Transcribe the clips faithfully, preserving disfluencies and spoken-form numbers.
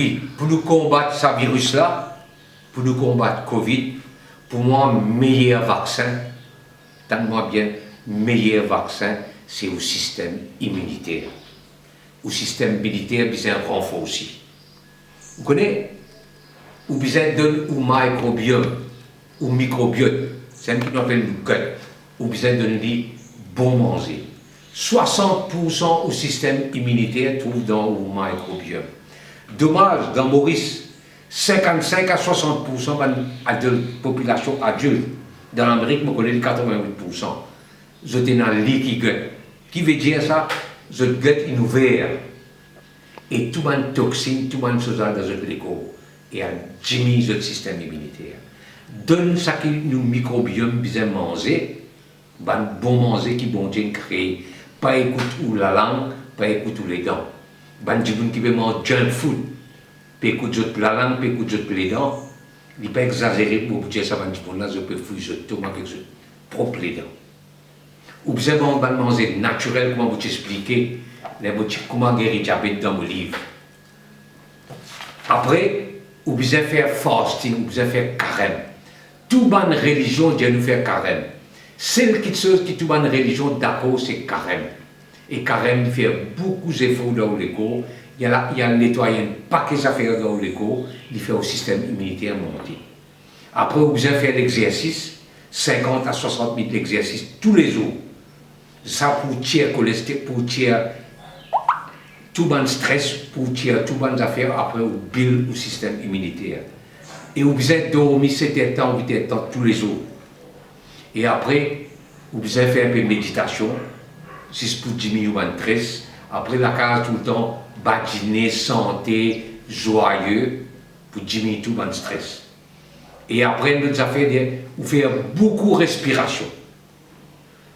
Wi, pou nou konbat sa viris la, pou nou konbat Covid, pou mwa, meyer vaksin, tann mwa bien, meyer vaksin, se ou sistem iminiter. Ou sistem iminiter bizin ranforsi. Ou kone, ou bizin donn ou mikrobiom, ou mikrobiot, sa ki nou apel nou gut, ou bizin donn li bon manze. Swasant poursan ou sistem iminiter trouv dan ou mikrobiom. Domaz, dan Moris, sinkant-sink a swasant poursan bann adilt, popilasion adilt, dan Lamerik, mo kone li katrovin-wit poursan, zot ena leaky gut. Ki vedir sa? Zot gut inn ouver. E tou bann toxin, tou bann soz la dan zot lekor, e al diminn zot sistem iminiter. Donn seki nou mikrobiom bizin manze, bann bon manze ki Bondie inn kree. Pa ekout ou lalang, pa ekout ou ledan. Bann dimoun ki pe manz junk food, pe ekout zot lalang, pe ekout zot ledan, li pa exazere pou mo dir sa, bann dimoun la, zot pe fouy zot toma avek zot prop ledan. Ou bizin manz bann manze natirel, kouma mo ti explike, ler mo ti kouma geri diabet dan mo liv. Apre, ou bizin fer fasting, ou bizin fer karem. Tou bann relizion dir nou fer karem. Sel kiksoz ki tou bann relizion dakor, se karem. E karem, li fer boukou zefor dan ou lekor, li al, li al netway enn pake zafer dan ou lekor, li fer ou sistem iminiter monte. Apre, ou bizin fer lexersis, sinkant a swasant minit lexersis toulezour. Sa pou tir koleste-, pou tir tou bann stres, pou tir tou bann zafer, apre ou build ou sistem iminiter. E ou bizin dormi set er tan, wit er tan toulezour. E apre, ou bizin fer inpe meditasion, zis pou diminn ou bann stres. Apre, lakaz toultan badine, sante, zwaye, pou diminn tou bann stres. E apre, enn lot zafer, ou fer boukou respirasion.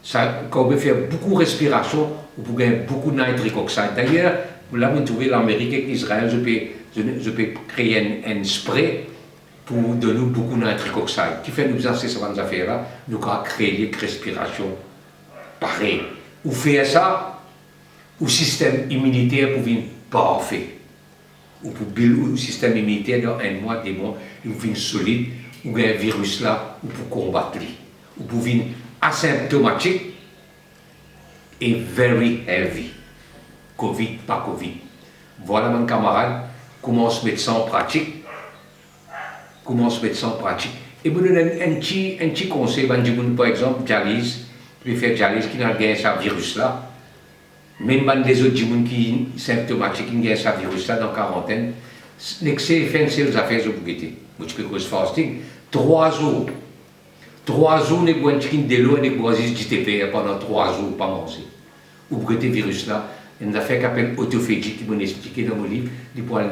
Sa, kan ou pe fer boukou respirasion, ou pou gagn boukou nitric oxide. Dayer, la mo trouve Lamerik ek Izrael, zot pe, zot, zot pe kree enn, enn spray pou donn ou boukou nitric oxide. Kifer nou bizin aste sa bann zafer la, nou kav kree li ek respirasion parey. Ou fer sa, ou sistem iminiter pou vinn parfe. Ou pou build ou sistem iminiter dan enn mwa, de mwa, li pou vinn solid, ou gagn viris la, ou pou konbat li. Ou pou vinn asimptomatik e very healthy. Covid, pa Covid. Vwala bann kamarad, koumans met sa an pratik. Koumans met sa an pratik. E mo donn enn, enn ti, enn ti konsey, bann dimoun, par exanp, dializ, ki pe fer dializ, ki inn al gagn sa viris la. Mem bann lezot dimoun ki sinptomatik, ki inn gagn sa viris la dan karantenn, nek se fer enn sel zafer zot pou gete. Mo ti pe koz fasting, trwa zour. Trwa zour, nek bwar enn tikin delo, nek bwar zis dite ver pandan trwa zour, pa manze. Ou pou gete viris la, enn zafer ki apel autophagie ki mo'nn explike dan mo liv, li pou al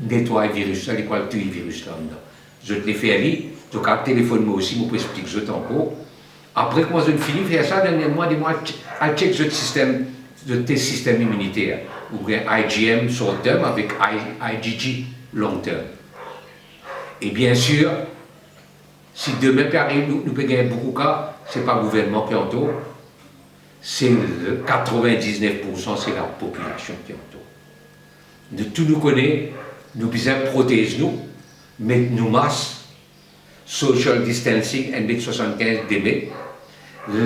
netway viris la, li pou al touy viris la andan. Zot le fer li, zot kav telefonn mwa osi, mo pou explik zot ankor. Apre, kouma zot fini fer sa, dan enn mwa, de mwa, al che-, al check zot sistem, zot tes sistem iminiter. Ou gagn IgM short term avek I-, IgG long term. E biensir, si demin pe ariv, nou, nou pe gagn boukou ka, se pa gouvernman ki antor, se katrovin-diznef poursan se lapopilasion ki antor. Nou tou nou kone, nou bizin protez nou, met nou mas, social distancing, enn met swasannkinz, de met,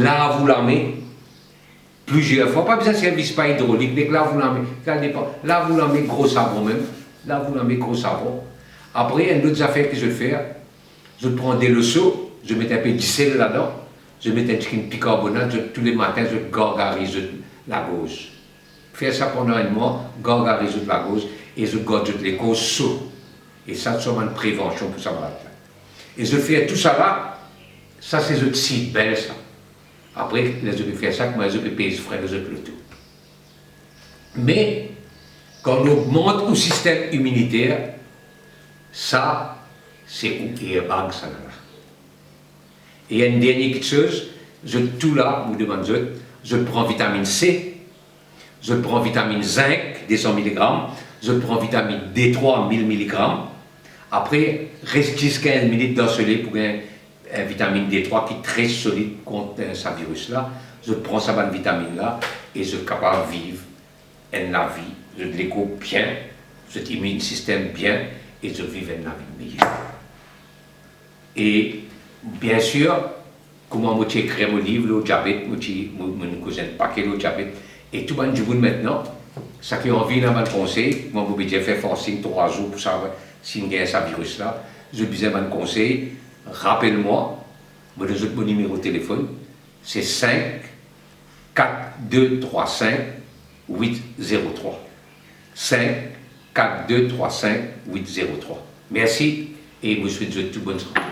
lav ou lame plizier fwa, pa bizin servi spa idrolik, nek lav ou lame, sa depan, lav ou lame gro savon mem, lav ou lame gro savon. Apre, enn lot zafer ki zot fer, zot pran delo so, zot met inpe disel ladan, zot met enn tikin bikarbonat, zot touletan zot gargariz zot lagorz. Fer sa pandan enn mwa, gargariz zot lagorz e zot gard zot lekor so. E sa, se bann prevansion pou sa malad la. E zot fer tou sa la, sa se zot seed bell sa. Apre, ler zot pe fer sa, kouma zot pe pey fre lor zot loto. Me, kan ou ogmant ou sistem iminiter, sa, se ou airbag sa la. E enn dernie kiksoz, zot tou la, mo demann zot, zot pran vitaminn C, zot pran vitaminn zink, de san miligram, zot pran vitaminn D trwa, mil miligram. Apre, res dis kinz minit dan soley pou gagn, eh, vitaminn D trwa ki tre solid kont, eh, sa viris la. Zot pran sa bann vitaminn la e zot kapav viv enn lavi, zot lekor bien, zot iminn sistem bien e zot viv enn lavi meyer. E bien sir, kouma mo ti ekrir mo liv lor diabet, mo ti, mo, mo inn koz enn pake lor diabet, e tou bann dimoun aster, seki anvi ena bann konsey, kouma mo bizin fer fasting trwa zour pou sav si inn gagn sa viris la, zot bizin bann konsey, rapel mwa, mo donn zot mo nimero telefonn, se sink kat de trwa sink wit zero trwa. Sink kat de trwa sink wit zero trwa. Mersi e mo swet zot tou bonn sante.